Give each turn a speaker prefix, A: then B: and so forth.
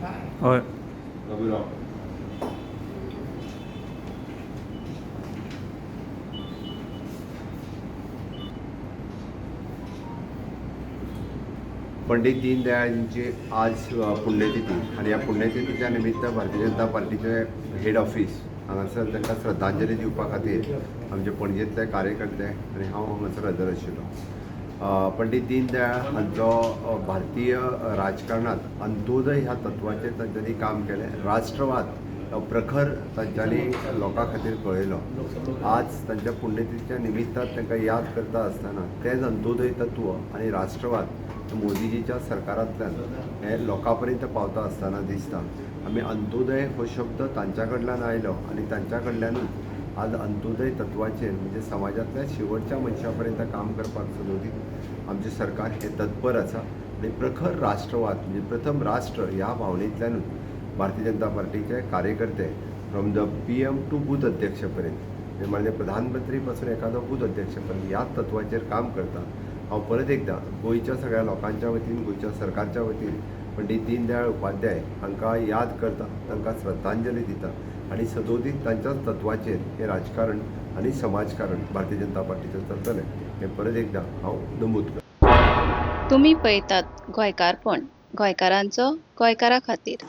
A: हय.
B: बाबूराव. पंडित दीनदयाळजींची आज पुण्यतिथी आनी ह्या पुण्यतिथीच्या निमित्त भारतीय जनता पार्टीचे हेड ऑफिस हांगासर तांकां श्रद्धांजली दिवपा खातीर आमचे पणजेंतले कार्यकर्ते आनी हांव हांगासर हजर आशिल्लो. पंडित दीनदयाळ हांचो भारतीय राजकारणांत अंत्योदय ह्या तत्वाचेर तांच्यांनी काम केलें. राष्ट्रवाद हो प्रखर तांच्यांनी लोकां खातीर कळयलो. आज तांच्या पुण्यतिथीच्या निमित्तान तांकां याद करता आसतना तेंच अंत्योदय तत्व आनी राष्ट्रवाद मोदीजीच्या सरकारांतल्यान हे लोकां पर्यंत पावता आसतना दिसता. आमी अंत्योदय हो शब्द तांच्या कडल्यान आयलो आनी तांच्या कडल्यानूच आज अंत्योदय तत्वाचेर म्हणजे समाजांतल्या शेवटच्या मनशा पर्यंत काम करपाक सदोदीत आमचें सरकार हें तत्पर आसा आनी प्रखर राष्ट्रवाद म्हणजे प्रथम राष्ट्र ह्या भावनेंतल्यानूच भारतीय जनता पार्टीचे कार्यकर्ते from the PM to booth अध्यक्ष पर्यंत, म्हणजे माननीय प्रधानमंत्री पासून एखादो बूथ अध्यक्ष पर्यंत ह्याच तत्वाचेर काम करता. हांव परत एकदां गोंयच्या सगळ्या लोकांच्या वतीन, गोंयच्या सरकारच्या वतीन पंडित दीनदयाळ उपाध्याय हांकां याद करता, तांकां श्रद्धांजली दिता आनी सदोदीत तांच्याच तत्वाचेर हें राजकारण आनी समाजकारण भारतीय जनता पार्टीचें चलतलें हें परत एकदां हांव नमूद करता.
C: तुमी पळयतात गोंयकारपण, गोंयकारांचो गोंयकारा खातीर.